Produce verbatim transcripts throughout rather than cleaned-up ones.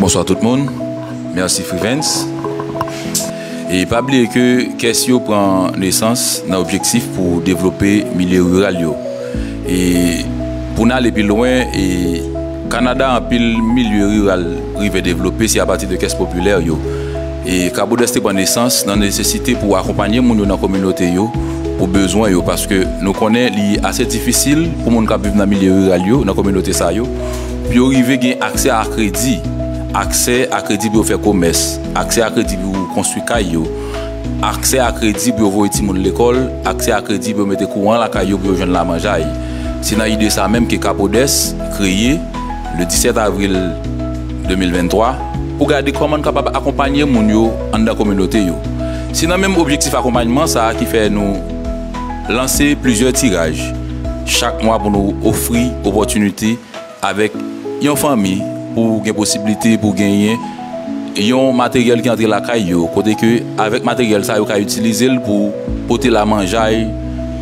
Bonswa tout moun. Mèsi Frivens. E pa bliye ke kès yo pran nesans nan objektif pou devlope milye riral yo. E pou n ale pi lwen, e Kanada anpil milye riral rive devlope se apati de kès popilè yo. E Kabodes te pran nesans nan nesesite pou akonpanye moun yo nan kominote yo pou bezwen yo, paske nou konnen li ase difisil pou moun k ap viv nan milye riral yo, nan kominote sa yo, pou yo rive gen aksè a kredi, aksè a kredi pou yo fè komès, aksè a kredi pou yo konstwi kay yo, aksè a kredi pou yo voye timoun lekòl, aksè a kredi pou yo mete kouran lakay yo pou yo jwenn lamanjay. Se nan ide sa menm ke Kabodes kreye le disèt avril de mil venntwa pou gade kòman n kapab akonpanye moun yo anndan kominote yo. Se nan menm objektif akonpayman sa a ki fè nou lanse plizyè tiraj chak mwa pou nou ofri opòtinite avèk yon fanmi pou gen posiblite pou genyen yon materyèl ki antre lakay yo, kote ke avèk materyèl sa yo ka itilize l pou pote lamanjay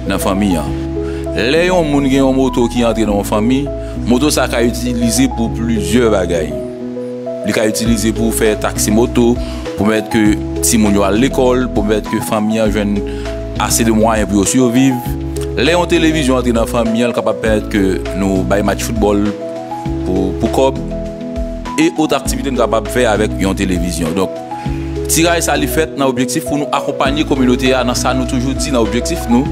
nan fanmi an. Lè yon moun gen yon moto ki antre nan yon fanmi, moto sa ka itilize pou plizyè bagay. Li ka itilize pou fè taksi moto, pou pèmèt ke timoun yo al lekòl, pou pèmèt ke fanmi an jwenn ase de mwayen pou yo siviv. Lè yon televizyon antre nan fanmi an, l kapab pèmèt ke nou bay match foutbòl pou, pou kòb e ot aktivite n kapab fè avèk yon televizyon. Donk, tiraj sa li fèt nan objektif pou nou akonpanye kominote a nan sa nou toujou di nan objektif nou.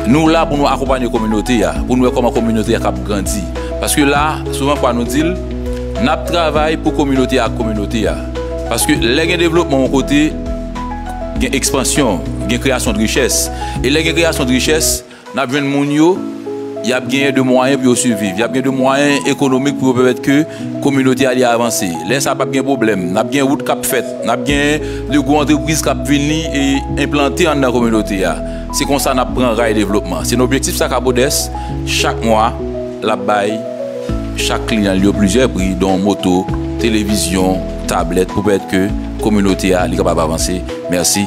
Nou la pou nou akonpanye kominote a, pou nou wè kòman kominote a k ap grandi. Paske la, souvan fwa nou di l, n ap travay pou kominote a ak kominote a. Paske lè gen devlopman yon kote, gen ekspansyon, gen kreyasyon de richès. E lè gen kreyasyon de richès, n ap jwenn moun yo, y ap genyen de mwayen pou yo siviv, y ap gen de mwayen ekonomik pou yo pèmèt ke kominote a li avanse. Lè sa p ap gen pwoblèm, n ap gen wout k ap fèt, n ap gen de gwo antrepriz k ap vini e enplante anndan kominote a. Se konsa n ap pran ray devlopman. Se nan objektif sa Kabodes, chak mwa, l ap bay chak kliyan l yo plizyè pri, don moto, televizyon, tablèt, pou pèmèt ke kominote a li kapab avanse. Mèsi.